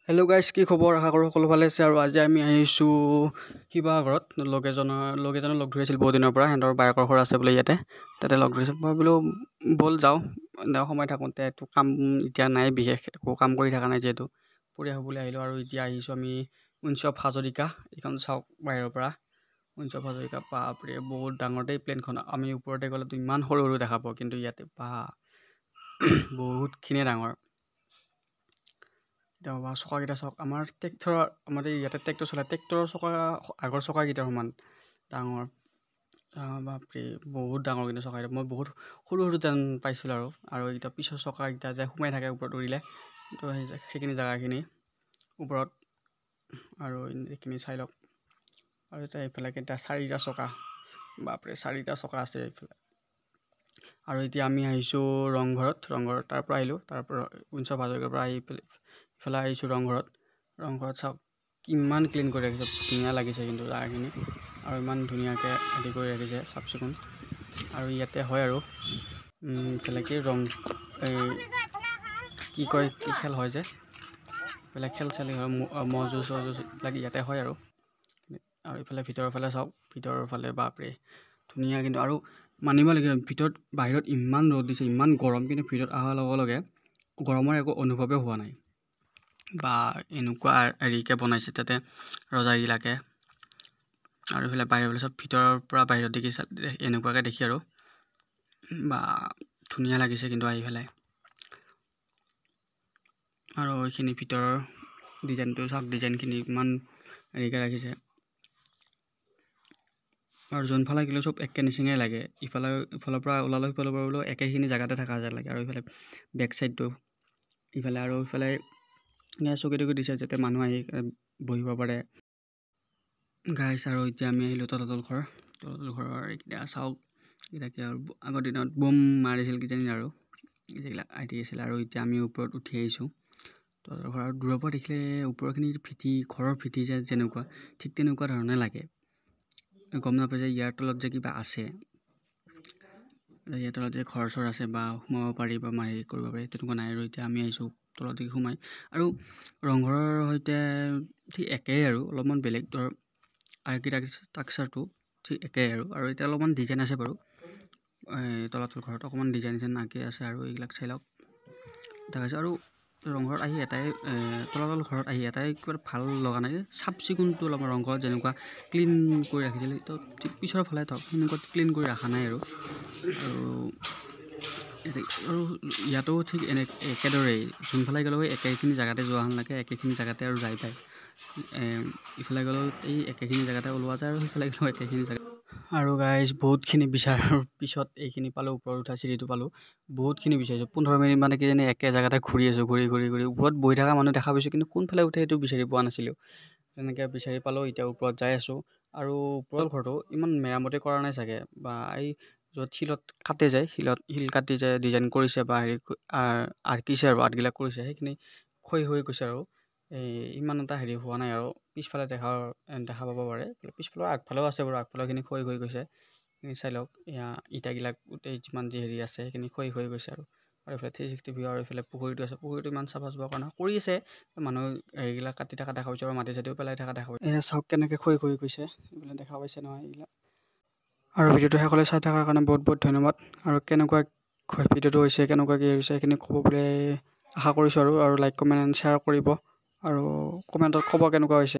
Hello' guys, কি খবৰ? আশা কৰোঁ সকলো ভালে আছে। আৰু আজি আমি আহিছোঁ শিৱসাগৰত। লগ এজনৰ লগ ধৰিছিল বহুত দিনৰ পৰা। সিহঁতৰ বায়েকৰ ঘৰ আছে বোলে ইয়াতে, তাতে লগ ধৰিছে। মই বোলো ব'ল যাওঁ। সময় থাকোঁতে একো কাম এতিয়া নাই, বিশেষ একো কাম কৰি থকা নাই যিহেতু, ফুৰি আহোঁ বুলি আহিলোঁ। আৰু এতিয়া আহিছোঁ আমি উইন্স অফ হাজৰিকা। এইখন চাওক বাহিৰৰ পৰা, উইন্স অফ হাজৰিকা। বাপৰে, বহুত ডাঙৰ দেই প্লেনখন। আমি ওপৰতে গ'লেতো ইমান সৰু সৰু দেখা পাওঁ, কিন্তু ইয়াতে বা বহুতখিনিয়ে ডাঙৰ। এতিয়া চকাকেইটা চাওক। আমাৰ ট্ৰেক্টৰৰ, আমাৰ ইয়াতে ট্ৰেক্টৰ চলায়, ট্ৰেক্টৰৰ চকা, আগৰ চকাকেইটাৰ সমান ডাঙৰ। বাপৰে, বহুত ডাঙৰ কিন্তু চকাকেইটা। মই বহুত সৰু সৰু যেন পাইছিলোঁ। আৰু এইকেইটা পিছৰ চকাকেইটা যে সোমাই থাকে ওপৰত উৰিলে, তো সেই সেইখিনি জেগাখিনি ওপৰত। আৰু এইখিনি চাই লওক। আৰু এতিয়া এইফালে কেইটা, চাৰিটা চকা, বাপৰে, চাৰিটা চকা আছে এইফালে। আৰু এতিয়া আমি আহিছোঁ ৰংঘৰত। ৰংঘৰত তাৰ পৰা আহিলোঁ, তাৰ পৰা উইন্স অফ হাজৰিকাৰ পৰা আহি পেলাই ইফালে আহিছোঁ ৰংঘৰত। ৰংঘৰত চাওক কিমান ক্লিন কৰি ৰাখিছে। ধুনীয়া লাগিছে কিন্তু জেগাখিনি। আৰু ইমান ধুনীয়াকৈ হেৰি কৰি ৰাখিছে, চাফ চিকুণ। আৰু ইয়াতে হয় আৰু ইফালে কি ৰং, এই কি কয়, কি খেল হয় যে, এইবিলাক খেল চেল হয়, ম'হ যুঁজ চহ যুঁজ এইবিলাক ইয়াতে হয়। আৰু আৰু ইফালে ভিতৰৰ ফালে চাওক। ভিতৰৰ ফালে বাপৰে ধুনীয়া কিন্তু। আৰু মানিব লাগিব, ভিতৰত, বাহিৰত ইমান ৰ'দ দিছে, ইমান গৰম, কিন্তু ভিতৰত অহাৰ লগে লগে গৰমৰ একো অনুভৱেই হোৱা নাই। বা এনেকুৱা হেৰিকৈ বনাইছে তাতে ৰজাবিলাকে। আৰু এইফালে বাহিৰৰ ফালে চব, ভিতৰৰ পৰা বাহিৰত দেখি এনেকুৱাকৈ দেখি আৰু বা ধুনীয়া লাগিছে কিন্তু আহি পেলাই। আৰু এইখিনি ভিতৰৰ ডিজাইনটো চাওক, ডিজাইনখিনি ইমান হেৰিকৈ ৰাখিছে। আৰু যোনফালে গ'লেও চব একে নিচিনাই লাগে। ইফালে ইফালৰ পৰা ওলালেও, সিফালৰ পৰা ওলালেও একেখিনি জেগাতে থকা যেন লাগে। আৰু ইফালে বেক চাইডটো ইফালে, আৰু ইফালে চকী টকী দিছে যাতে মানুহ আহি বহিব পাৰে। গাইছ, আৰু এতিয়া আমি আহিলোঁ তলাতল ঘৰ। তলাতল ঘৰৰ এইকেইটা চাওক। এইকেইটা আৰু আগৰ দিনত বম মাৰিছিল কিজানি, আৰু যিবিলাক আদি আছিল। আৰু এতিয়া আমি ওপৰত উঠি আহিছোঁ তলাতল ঘৰ। আৰু দূৰৰ পৰা দেখিলে ওপৰখিনি ভেটি, ঘৰৰ ভেটি যে যেনেকুৱা, ঠিক তেনেকুৱা ধৰণে লাগে। গম নাপায় যে ইয়াৰ তলত যে কিবা আছে, ইয়াৰ তলত যে ঘৰ চৰ আছে বা সোমাব পাৰি বা হেৰি কৰিব পাৰি, তেনেকুৱা নাই। আৰু এতিয়া আমি আহিছোঁ তলত দেখি সোমাই। আৰু ৰংঘৰৰ সৈতে ঠিক একেই আৰু অলপমান বেলেগ ধৰ আৰ্কিটেকচাৰটো ঠিক একেই। আৰু আৰু এতিয়া অলপমান ডিজাইন আছে বাৰু, এই তলাতল ঘৰত অকণমান ডিজাইন চিজাইন আঁকি আছে। আৰু এইবিলাক চাই লওক, দেখাইছোঁ। আৰু ৰংঘৰত আহি এটাই, তলাতল ঘৰত আহি এটাই কিবা ভাল লগা নাই, চাফ চিকুণটো অলপমান। ৰংঘৰত যেনেকুৱা ক্লিন কৰি ৰাখিছিল, তো ঠিক পিছৰ ফালে থওক সেনেকুৱা ক্লিন কৰি ৰখা নাই। আৰু আৰু আৰু ইয়াতো ঠিক এনে একেদৰেই, যোনফালে গ'লেও একেখিনি জেগাতে যোৱা যেন লাগে, একেখিনি জেগাতে আৰু যাই পায়। ইফালে গ'লেও এই একেখিনি জেগাতে ওলোৱা যায় আৰু সিফালে গ'লেও একেখিনি জেগা। আৰু গাইজ, বহুতখিনি বিচাৰাৰ পিছত এইখিনি পালোঁ, ওপৰত উঠা চিৰিটো পালোঁ। বহুতখিনি বিচাৰিছোঁ, 15 মিনিট মানে কিজানি একে জেগাতে ঘূৰি আছোঁ, ঘূৰি ঘূৰি ঘূৰি। ওপৰত বহি থকা মানুহ দেখা পাইছোঁ, কিন্তু কোনফালে উঠে সেইটো বিচাৰি পোৱা নাছিলোঁ। তেনেকৈ বিচাৰি পালোঁ, এতিয়া ওপৰত যাই আছোঁ। আৰু ওপৰৰ ঘৰটো ইমান মেৰামতি কৰা নাই চাগে, বা এই য'ত শিলত কাটে যায়, শিলত শিল কাটি যায় ডিজাইন কৰিছে বা হেৰি আঁকিছে আৰু আৰ্টবিলাক কৰিছে, সেইখিনি ক্ষয় হৈ গৈছে। আৰু এই ইমান এটা হেৰি হোৱা নাই। আৰু পিছফালে দেখা দেখা পাব পাৰে, পিছফালৰ আগফালেও আছে বাৰু, আগফালৰখিনি ক্ষয় হৈ গৈছে। সেইখিনি চাই লওক। এয়া ইটাবিলাক গোটেই যিমান যি হেৰি আছে, সেইখিনি ক্ষয় হৈ গৈছে। আৰু আৰু এইফালে 360 ভিউ। আৰু এইফালে পুখুৰীটো আছে। পুখুৰীটো ইমান চাফা চুফা কৰা নাই, কৰি আছে। মানুহ হেৰিবিলাক কাটি থকা দেখা পাইছোঁ আৰু মাটি চাটিও পেলাই থকা দেখা পাইছোঁ। এয়া চাওক কেনেকৈ ক্ষয় হৈ গৈছে, এইবিলাক দেখা পাইছে নহয় এইবিলাক। আৰু ভিডিঅ'টো শেষলৈ চাই থকাৰ কাৰণে বহুত বহুত ধন্যবাদ। আৰু কেনেকুৱা ভিডিঅ'টো হৈছে, কেনেকুৱা কি হৈছে, সেইখিনি ক'ব বুলি আশা কৰিছোঁ। আৰু আৰু লাইক, কমেণ্ট এণ্ড শ্বেয়াৰ কৰিব আৰু কমেণ্টত ক'ব কেনেকুৱা হৈছে।